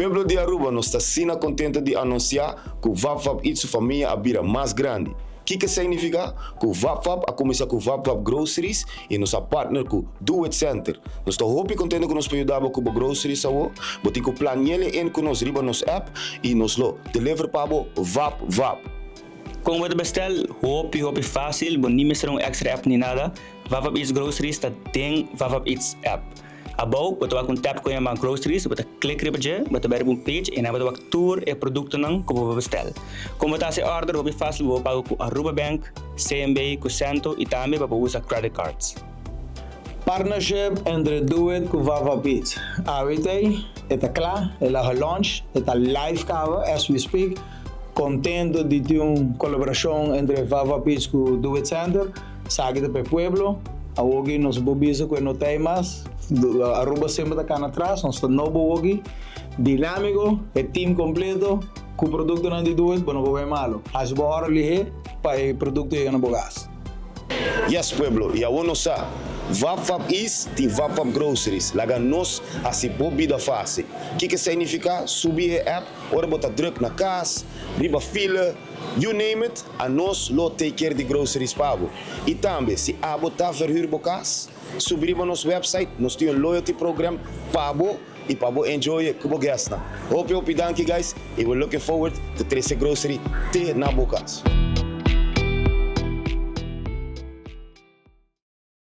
Pueblo di Aruba, nos ta asina contento di anuncia cu VapVap y su famia a bira mas grandi. Kico significa? Cu VapVap a cuminsa cu VapVap Groceries y nos a partner cu Do It Center. Nos ta hopi contento cu nos por yuda cu groceries awo, bo tin cu planea in cu nos riba nos app y nos lo deliver pa bo VapVap. Con bo ta bestel, hopi hopi facil, bo no mester un extra app ni nada. VapVap Eats Groceries ta den VapVap Eats app. Abou, bo ta wak un tab cu yama Groceries, bo ta click riba dje, bo ta bay un page y bo ta wak tur e productonan cu bo bestel. Con bo ta order, hopi facil, bo paga cu Aruba Bank, CMB, cu Cento y tambe bo usa credit cards. Partnership entre Do It cu VapVap Eats. AWT, ta cla, el a launch, ta live caba as we speak. Contento di tin un colaboracion entre VapVap Eats cu Do It Center. Sabi pa pueblo. Awe nos por bisa cu no tin mas. Aruba semper ta cana atras, nos ta nobo awe. Dinamico, e team completo, cu productonan di Do It, bo no bay malo. Haci bo order lihe pa e producto yega na bo cas. Yes, pueblo, y awo nos sa. VapVap Eats tin VapVap Groceries. Laga nos haci bo bida facil. Kico significa? Subi e app, ora bo ta druk na cas, riba fila, you name it, anos lo take care di groceries pa bo. Y tambe, si abo ta verhuur bo cas, subi riba nos website, nos tin un loyalty program pa bo y pa bo enjoy cu bo guest nan. Hopi hopi danki, guys, y we're looking forward to trece grocery te na bo cas.